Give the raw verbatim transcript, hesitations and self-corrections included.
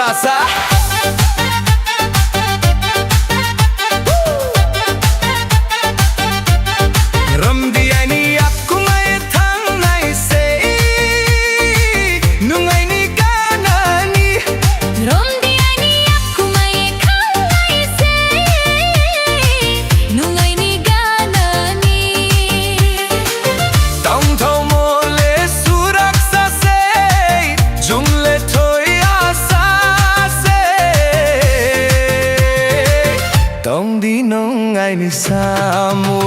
Asa. Romdi aini yakung ai thangnai se. Nung aini ganani. Romdi aini yakung ai thangnai se. Nung aini ganani. Tongthokmo le surak sase, jung le thoi asa se. Tongdi nung aini samung.